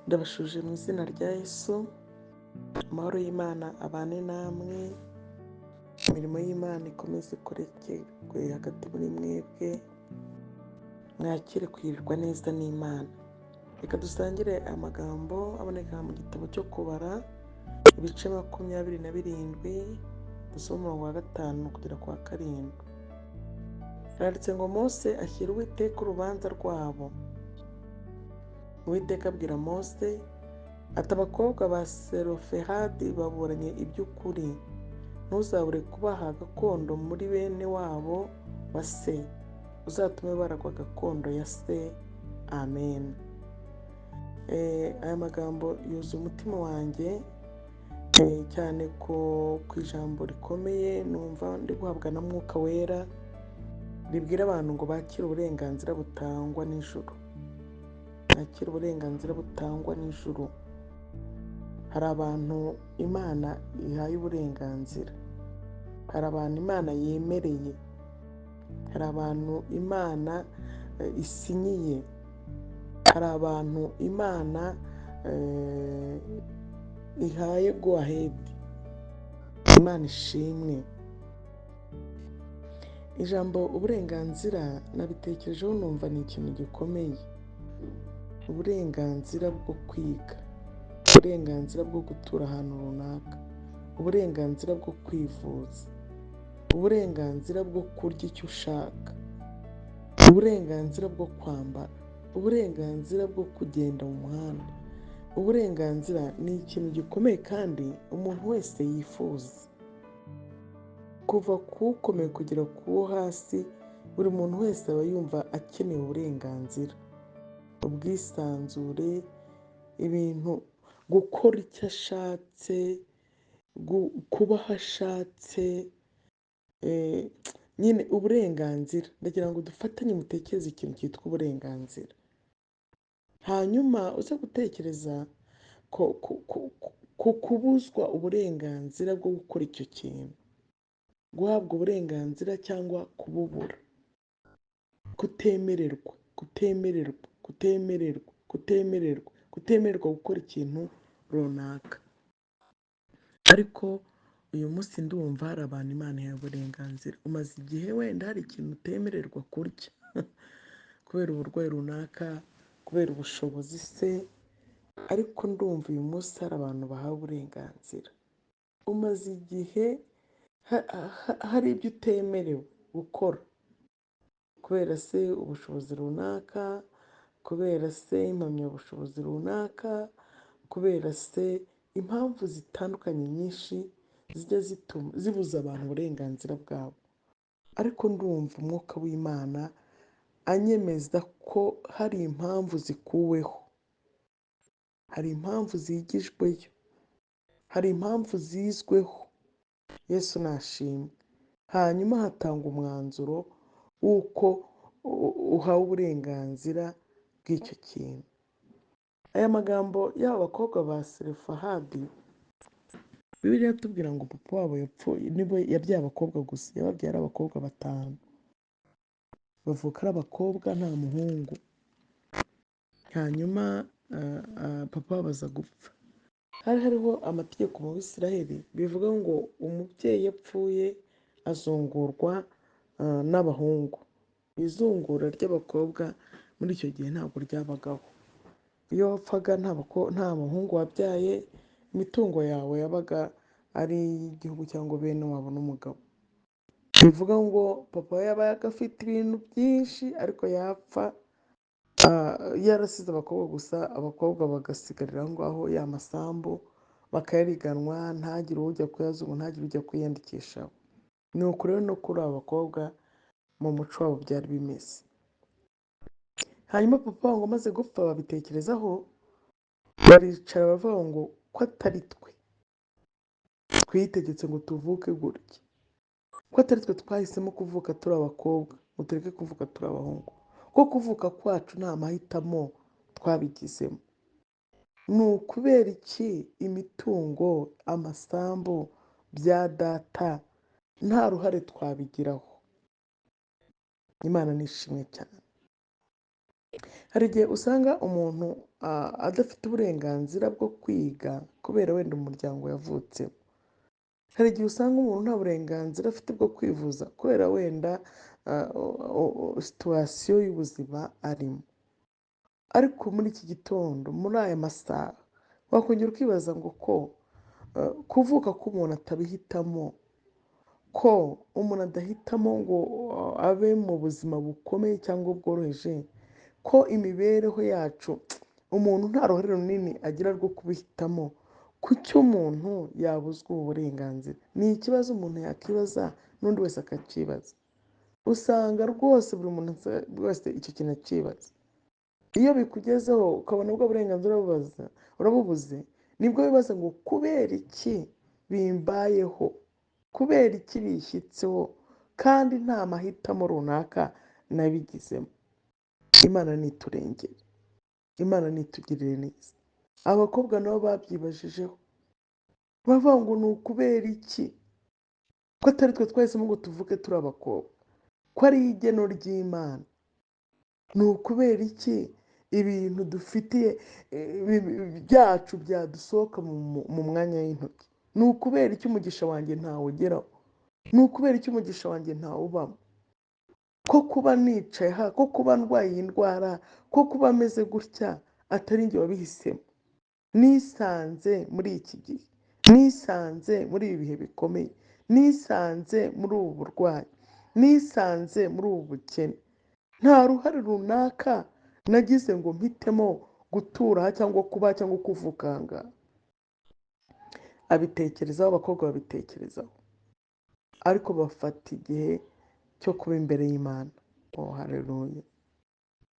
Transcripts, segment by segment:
Ndabashuje mu izina rya Yesu, amahoro y'Imana abane namwe, imirimo y'Imana ikomeze ikorekerwe hagati muri mwebwe, mwakire kwirirwa neza n'Imana. Reka dusangire amagambo aboneka mu gitabo cyo Kubara, ibice 27, dusome umurongo wa 5 kugera ku wa 7. Haranditse ngo Mose ashyira Uwiteka urubanza rwabo. Uwiteka abwira Mose ati: abakobwa ba Selofehadi baburanye iby'ukuri, ntuzabure kubaha gakondo muri bene wabo wa se, uzatume baragwa gakondo ya se. Amen. Aya magambo yuzuye umutima wanjye cyane ku ijambo rikomeye numva ndi guhabwa na Mwuka Wera, ribwira abantu ngo bakire uburenganzira butangwa n'ijuru. Bakire uburenganzira butangwa n'ijuru. Hari abantu Imana ihaye uburenganzira, hari abantu Imana yemereye, hari abantu Imana isinyiye, hari abantu Imana ihaye go ahead. Imana ishimwe. Ijambo uburenganzira nabitekerejeho numva ni ikintu gikomeye. Uburenganzira bwo kwiga, uburenganzira bwo gutura ahantu runaka, uburenganzira bwo kwivuza, uburenganzira bwo kurya icyo ushaka, uburenganzira bwo kwambara, uburenganzira bwo kugenda mu muhanda. Uburenganzira ni ikintu gikomeye kandi umuntu wese yifuza. Kuva ku ukomeye kugera ku wo hasi, buri muntu wese aba yumva akeneye uburenganzira, ubwisanzure, ibintu, gukora icyo ashatse, kuba aho ashatse, nyine uburenganzira. Ndagira ngo dufatanye mutekereze ikintu cyitwa uburenganzira, hanyuma uze gutekereza ku kubuzwa uburenganzira bwo gukora icyo kintu, guhabwa uburenganzira cyangwa kububura, kutemererwa, kutemererwa, kutemererwa, kutemererwa, kutemererwa gukora ikintu runaka. Ariko uyu munsi ndumva hari abantu Imana ihaye uburenganzira. Umaze igihe wenda hari ikintu utemererwa kurya kubera uburwayi runaka, kubera ubushobozi se, ariko ndumva uyu munsi hari abantu bahawe uburenganzira. Umaze igihe hari ibyo utemerewe gukora kubera se ubushobozi runaka, kubera se impamyabushobozi runaka, kubera se impamvu zitandukanye nyinshi zijya zituma zibuza abantu uburenganzira bwabo. Ariko ndumva umwuka w'Imana anyemeza ko hari impamvu zikuweho, hari impamvu zigijweyo, hari impamvu zizweho. Yesu nashimwe. Hanyuma hatangwa umwanzuro w'uko uhawe uburenganzira bw'icyo kintu. Aya magambo y'aba bakobwa ba Selofehadi, Bibiliya iratubwira ngo papa wabo yapfuye, nibo yabyaye abakobwa gusa, yababyaye ari abakobwa 5, bavuka ari abakobwa nta muhungu. Hanyuma papa wabo aza gupfa. Hari hariho amategeko mu Bisiraheli bivuga ngo umubyeyi yapfuye azungurwa n'abahungu. Izungura ry'abakobwa muri icyo gihe ntabwo ryabagaho. Iyo wapfaga nta muhungu wabyaye, imitungo yawe yabaga ari iy'igihugu cyangwa bene wabo n'umugabo. Bivuga ngo papa yabaga afite ibintu byinshi, ariko yapfa yarasize abakobwa gusa, abakobwa bagasigarira aho ngaho, ya masambu bakayariganwa, ntagire ujya kuyazungu, ntagire ujya kwiyandikishaho. Ni uku rero no kuri aba bakobwa mu muco wabo byari bimeze. Hanyuma papa wabo amaze gupfa babitekerezaho, baricara baravuga ngo ko atari twe twitegetse ngo tuvuke gutya, ko atari twe twahisemo kuvuka turi abakobwa ngo tureke kuvuka turi abahungu, ko kuvuka kwacu nta mahitamo twabigizemo, ni ukubera iki imitungo, amasambu bya data nta ruhare twabigiraho? Imana nishimwe cyane. Hari igihe usanga umuntu adafite uburenganzira bwo kwiga kubera wenda umuryango yavutsemo. Hari igihe usanga umuntu nta burenganzira afite bwo kwivuza kubera wenda situwasiyo y'ubuzima arimo. Ariko muri iki gitondo, muri aya masaha, wakongera ukibaza ngo ko kuvuka k'umuntu atabihitamo, ko umuntu adahitamo ngo abe mu buzima bukomeye cyangwa bworoheje, ko imibereho yacu umuntu nta ruhare runini agira rwo kubihitamo, kuki umuntu yabuzwa ubu burenganzira? Ni ikibazo umuntu yakwibaza n'undi wese akakibaza. Usanga rwose buri muntu wese icyo kintu akibaza. Iyo bikugezeho ukabona ubwo burenganzira urabubuze, nibwo wibaza ngo kubera iki bimbayeho, kubera iki bishyitseho, kandi nta mahitamo runaka nabigizemo. Imana niturengere, Imana nitugirire neza. Abakobwa nabo babyibajijeho, bavuga ngo ni ukubera iki ko atari twe twahisemo ngo tuvuke turi abakobwa, ko ari igeno ry'Imana. Ni ukubera iki ibintu dufitiye byacu byadusohoka mu mwanya w'intoki? Ni ukubera iki umugisha wanjye ntawugeraho? Ni ukubera iki umugisha wanjye ntawubamo? Ko kuba nicaye aha, ko kuba ndwaye iyi ndwara, ko kuba meze gutya atari njye wabihisemo. Nisanze muri iki gihe, nisanze muri ibi bihe bikomeye, nisanze muri ubu burwayi, nisanze muri ubu bukene. Nta ruhare runaka nagize ngo mpitemo gutura aha cyangwa kuba cyangwa kuvuka aha ngaha. Abitekerezaho, abakobwa babitekerezaho, ariko bafata igihe cyo kuba imbere y'Imana. Oh, haleluya.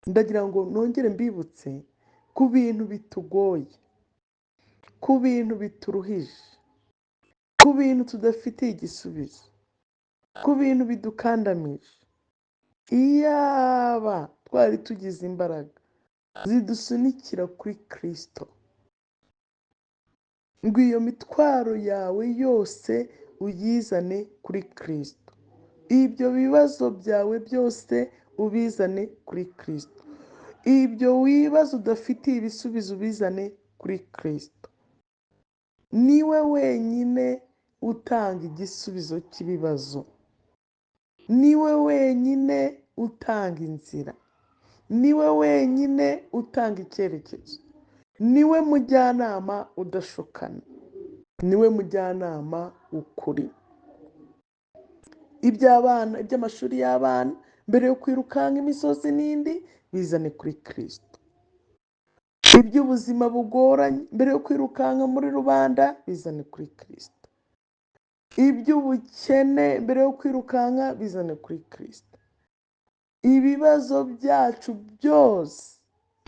Ndagira ngo nongere mbibutse ku bintu bitugoye, ku bintu bituruhije, ku bintu tudafitiye igisubizo, ku bintu bidukandamije. Iyaba twari tugize imbaraga zidusunikira kuri Kristo, ngo iyo mitwaro yawe yose uyizane kuri Kristo, ibyo bibazo byawe byose ubizane kuri Kristo, ibyo wibaza udafitiye ibisubizo ubizane kuri Kristo. Niwe wenyine utanga igisubizo cy'ibibazo, niwe wenyine utanga inzira, niwe wenyine utanga icyerekezo, niwe mujyanama udashukana, niwe mujyanama w'ukuri. Iby'abana, iby'amashuri y'abana, mbere yo kwirukanka imisozi n'indi, bizane kuri Kristo. Iby'ubuzima bugoranye, mbere yo kwirukanka muri rubanda, bizane kuri Kristo. Iby'ubukene, mbere yo kwirukanka, bizane kuri Kristo. Ibibazo byacu byose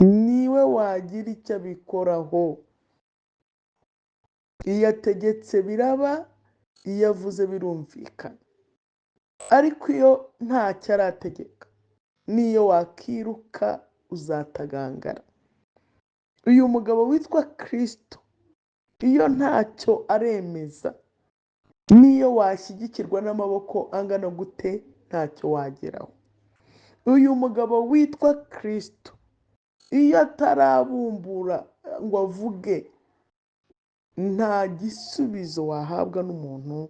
niwe wagira icyo abikoraho. Iyo ategetse biraba, iyo avuze birumvikana. Ariko iyo ntacyo arategeka, n'iyo wakiruka uzatagangara. Uyu mugabo witwa Kristo, iyo ntacyo aremeza, n'iyo washyigikirwa n'amaboko angana gute, ntacyo wageraho. Uyu mugabo witwa Kristo, iyo atarabumbura ngo avuge, nta gisubizo wahabwa n'umuntu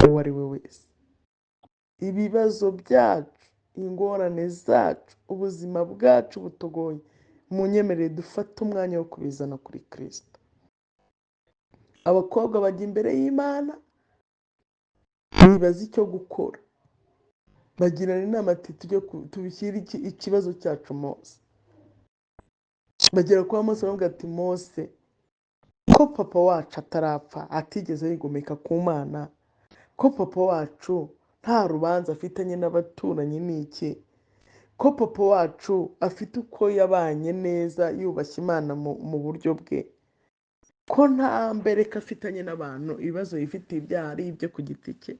uwo ari we wese. Ibibazo byacu, ingorane zacu, ubuzima bwacu butugoye, munyemerere dufate umwanya wo kubizana kuri Kristo. Abakobwa bajya imbere y'Imana bibaza icyo gukora, bagirana inama ati tujye tubishyire ikibazo cyacu Mose. Bagera kwa Mose baravuga ati Mose, ko papa wacu atarapfa atigeze yigomeka ku Mana, ko papa wacu nta rubanza afitanye n'abaturanyi n'iki, ko papa wacu afite uko yabanye neza yubashye Imana mu buryo bwe, ko nta mbereka afitanye n'abantu, ibibazo yifitiye ibyaha ari ibye ku giti cye,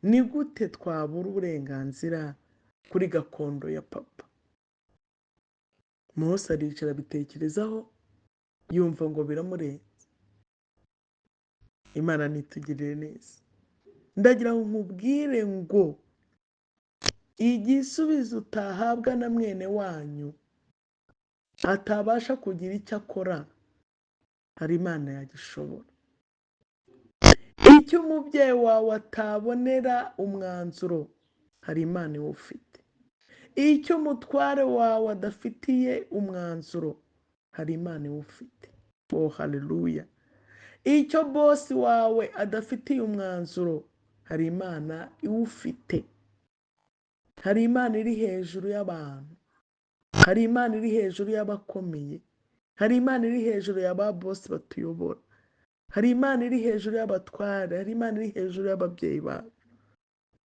ni gute twabura uburenganzira kuri gakondo ya papa? Mose aricara abitekerezaho, yumva ngo biramurenze. Imana nitugirire neza. Ndagira ngo nkubwire ngo igisubizo utahabwa na mwene wanyu, Atabasha kugira icyo akora, hari Imana yagishobora. Icyo umubyeyi wawe atabonera umwanzuro, hari Imana iwufite. Icyo umutware wawe adafitiye umwanzuro, hari Imana iwufite. Oh haleluya! Icyo bosi wawe adafitiye umwanzuro, hari Imana iwufite. Hari Imana iri hejuru y'abantu, hari Imana iri hejuru y'abakomeye, hari Imana iri hejuru ya ba bosi batuyobora, hari Imana iri hejuru y'abatware, hari Imana iri hejuru y'ababyeyi bacu.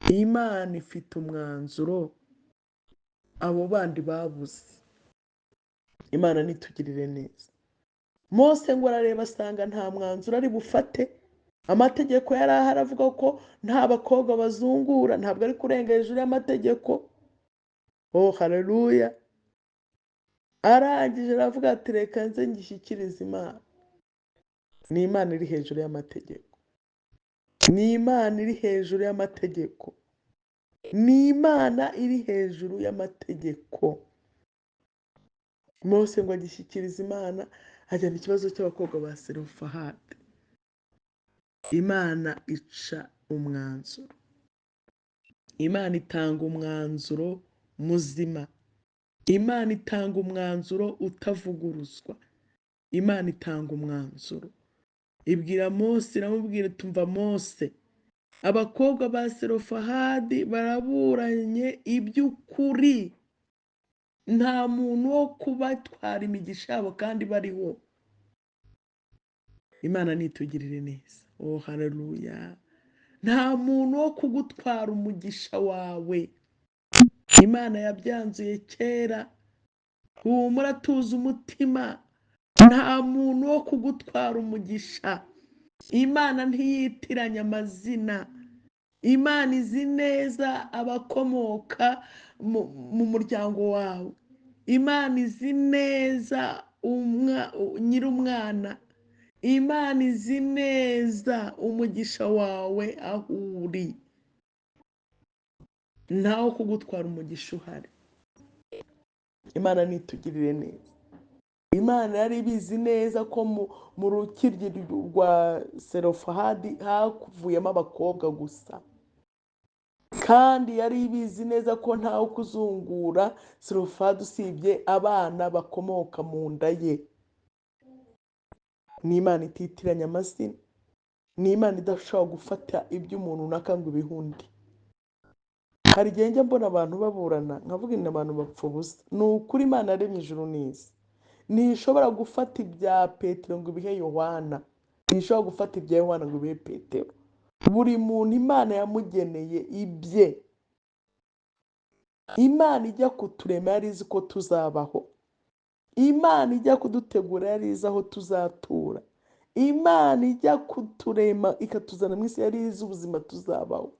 Imana ifite umwanzuro abo bandi babuze. Imana nitugirire neza. Mose ngo arareba asanga nta mwanzuro ari bufate. Amategeko yari ahari avuga ko nta bakobwa bazungura, ntabwo ari kurenga hejuru y'amategeko. Oh haleluya! Arangije aravuga ati reka nze ngishyikirize Imana. Ni Imana iri hejuru y'amategeko, ni Imana iri hejuru y'amategeko, ni Imana iri hejuru y'amategeko. Mose ngo agishyikirize Imana, ajyana ikibazo cy'abakobwa ba Serofahadi. Imana ica umwanzuro, Imana itanga umwanzuro muzima, Imana itanga umwanzuro utavuguruzwa. Imana itanga umwanzuro, ibwira Mose, iramubwira tumva Mose, abakobwa ba Serofahadi baraburanye iby'ukuri, nta muntu wo kubatwara imigisha yabo kandi bariho. Imana nitugirire neza. Oh haleluya! Nta muntu wo kugutwara umugisha wawe. Imana yabyanzuye kera. Humura, tuza umutima. Nta muntu wo kugutwara umugisha. Imana ntiyitiranya amazina. Imana izi neza abakomoka mu muryango wawe. Imana izi neza nyir'umwana. Imana izi neza umugisha wawe aho uri. Ntawo kugutwara umugisha uhari. Imana nitugirire neza. Imana yari ibizi neza ko mu rukiryi rwa Serofahadi havuyemo abakobwa gusa, kandi yari ibizi neza ko ntawe kuzungura Serofahadi usibye abana bakomoka mu nda ye. Ni Imana ititiranya amazina, ni Imana idashobora gufata iby'umuntu runaka ngo ibihe undi. Hari igihe njya mbona abantu baburana nkavuga ngo abantu bapfa ubusa. Ni ukuri Imana yaremye ijuru n'isi, ntishobora gufata ibya Petero ngo ibihe Yohana, ntishobora gufata ibya Yohana ngo ibihe Petero. Buri muntu Imana yamugeneye ibye. Imana ijya kuturema yari izi ko tuzabaho, Imana ijya kudutegura yari izi aho tuzatura, Imana ijya kuturema ikatuzana mu isi yari izi ubuzima tuzabaho.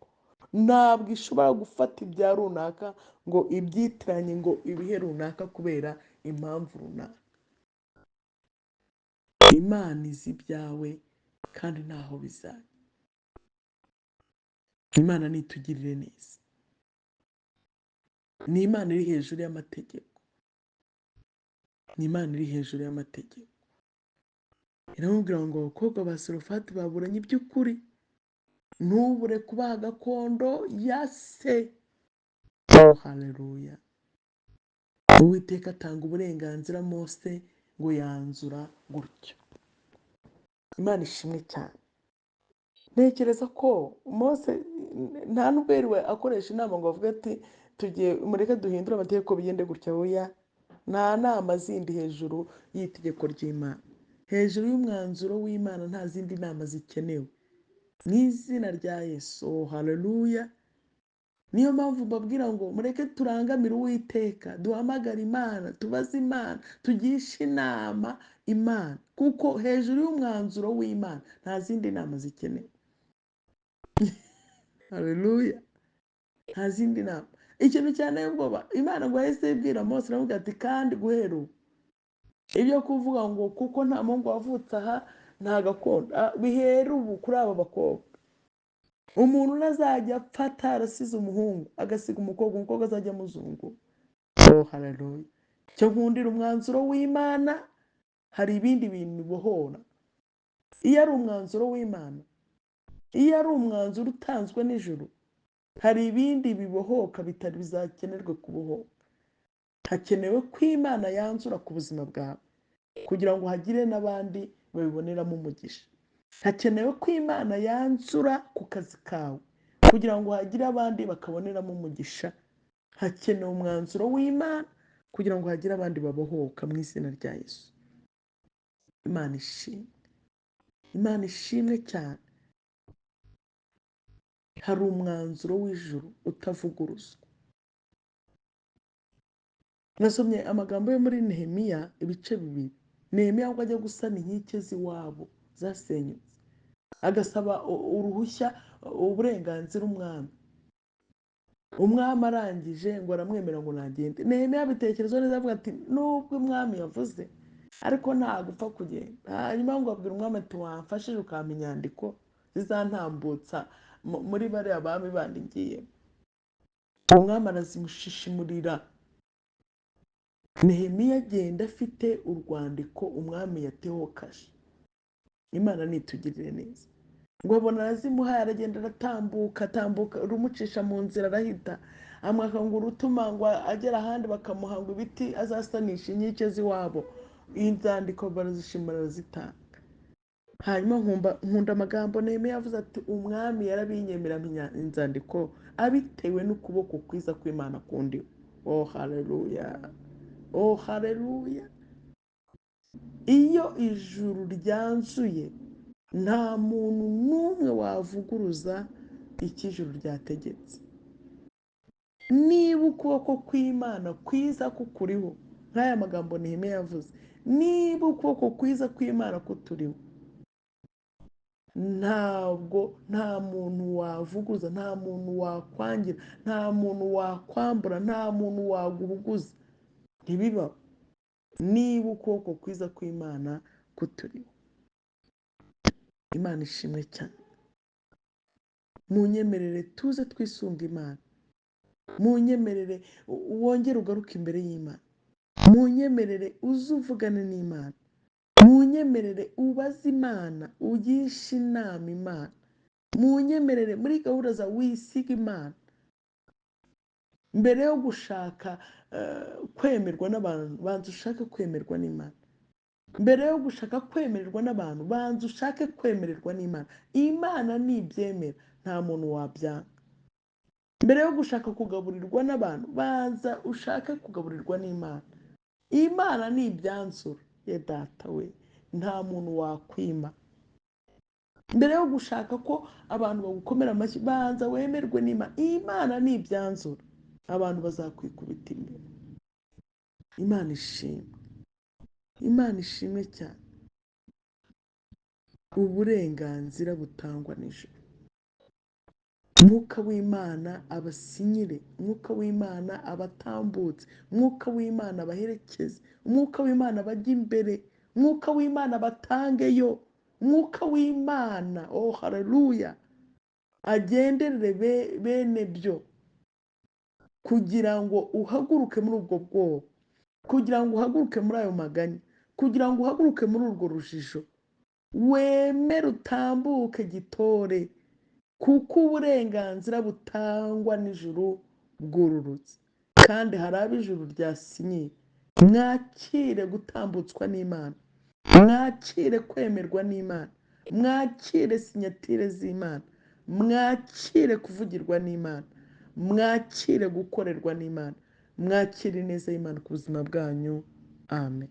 Ntabwo ishobora gufata ibya runaka ngo ibyitiranye ngo ibihe runaka kubera impamvu runaka. Imana izi ibyawe kandi ntaho bizajya. Imana nitugirire neza. Ni Imana iri hejuru y'amategeko, ni Imana iri hejuru y'amategeko. Iramubwira ngo abakobwa ba Serofati baburanye iby'ukuri, ntubure kubaha gakondo ya se. Oh haleluya! Uwiteka atanga uburenganzira Mose ngo yanzura gutyo. Imana ishimwe cyane. Ntekereza ko Mose nta nubwo yiriwe akoresha inama ngo avuge ati tugiye, mureke duhindure amategeko bigende gutya. Oya, nta nama zindi hejuru y'itegeko ry'Imana, hejuru y'umwanzuro w'Imana nta zindi nama zikenewe. Mu izina rya Yesu, oh haleluya! Niyo mpamvu mbabwira ngo mureke turangamire Uwiteka, duhamagare Imana, tubaze Imana, tugishe inama Imana, kuko hejuru y'umwanzuro w'Imana nta zindi nama zikenewe. Haleluya! Nta zindi nama. Ikintu cyane ubwoba, Imana ngo yahise ibwira Mose, iramubwira ati kandi guhera ubu ibyo kuvuga ngo kuko nta muhungu wavutse aha nta gakondo, bihera ubu kuri aba bakobwa. Umuntu ntazajya apfa atarasize umuhungu, agasiga umukobwa, umukobwa azajya amuzungura. Oh haleluya! Cyo nkundira umwanzuro w'Imana, hari ibindi bintu bibohora. Iyo ari umwanzuro w'Imana, iyo ari umwanzuro utanzwe n'ijuru, hari ibindi bibohoka bitari bizakenerwe kubohoka. Hakenewe ko Imana yanzura ku buzima bwawe kugira ngo hagire n'abandi babiboneramo umugisha. Hakenewe ko Imana yanzura ku kazi kawe kugira ngo hagire abandi bakaboneramo umugisha. Hakenewe umwanzuro w'Imana kugira ngo hagire abandi babohoka mu izina rya Yesu. Imana ishimwe, Imana ishimwe cyane. Hari umwanzuro w'ijuru utavuguruzwa. Nasomye amagambo yo muri Nehemiya ibice 2. Nehemiya ngo ajya gusana inkike z'iwabo zasenyutse, agasaba uruhushya, uburenganzira umwami. Umwami arangije ngo aramwemera ngo nagende. Nehemiya abitekerezo neza, avuga ati nubwo umwami yavuze ariko ntagupfa kugenda. Hanyuma ngo abwira umwami ati wamfashije ukampa inyandiko zizantambutsa muri bariya bami bandi ngiyemo. Umwami arazimushishimurira. Nehemiya agenda afite urwandiko umwami yatehokaje. Imana nitugirire neza. Ngo abona arazimuhaye, aragenda aratambuka, atambuka rumucisha mu nzira arahita. Amwaka ngo urutuma ngo agera ahandi bakamuha ngo ibiti azasanisha inkike z'iwabo. Inzandiko barazishima barazitanga. Hanyuma nkunda amagambo Nehemiya yavuze ati umwami yarabinyemera inzandiko abitewe n'ukuboko kwiza kw'Imana kundi. Oh haleluya, oh haleluya. Iyo ijuru ryanzuye nta muntu n'umwe wavuguruza icyo ijuru ryategetse. Niba ukuboko kw'Imana kwiza kukuriho, nk'aya magambo Nehemiya yavuze, niba ukuboko kwiza kw'Imana kuturiho, ntabwo nta muntu wavuguza, nta muntu wakwangira, nta muntu wakwambura, nta muntu waguhuguza, ntibibaho. Niba ukuboko kwiza kw'Imana kuturiho. Imana ishimwe cyane. Munyemerere tuze twisunga Imana. Munyemerere wongere ugaruke imbere y'Imana. Munyemerere uze uvugane n'Imana. Munyemerere ubaze Imana, ugishe inama Imana. Munyemerere muri gahunda zawe wisiga Imana. Mbere yo gushaka kwemerwa n'abantu, banza ushake kwemerwa n'Imana. Mbere yo gushaka kwemererwa n'abantu, banza ushake kwemererwa n'Imana. Imana nibyemera nta muntu wabyanga. Mbere yo gushaka kugaburirwa n'abantu, banza ushake kugaburirwa n'Imana. Imana nibyanzura, ye data we, nta muntu wakwima. Mbere yo gushaka ko abantu bagukomera amashyi, banza wemerwe n'Imana. Imana nibyanzura, abantu bazakwikubita imbere. Imana ishimwe, Imana ishimwe cyane. Uburenganzira butangwa n'ijuru. Umwuka w'Imana abasinyire, Umwuka w'Imana abatambutse, Umwuka w'Imana abaherekeze, Umwuka w'Imana abajye imbere, Umwuka w'Imana abatangeyo, Umwuka w'Imana, oh haleluya, agenderere bene byo, kugira ngo uhaguruke muri ubwo bwoba, kugira ngo uhaguruke muri ayo maganya, kugira ngo uhaguruke muri urwo rujijo, wemere utambuke gitore, kuko uburenganzira butangwa n'ijuru bwururutse. Kandi hari abo ijuru ryasinyiye. Mwakire gutambutswa n'Imana, mwakire kwemerwa n'Imana, mwakire sinyatire z'Imana, mwakire kuvugirwa n'Imana, mwakire gukorerwa n'Imana, mwakire ineza y'Imana ku buzima bwanyu. Amen.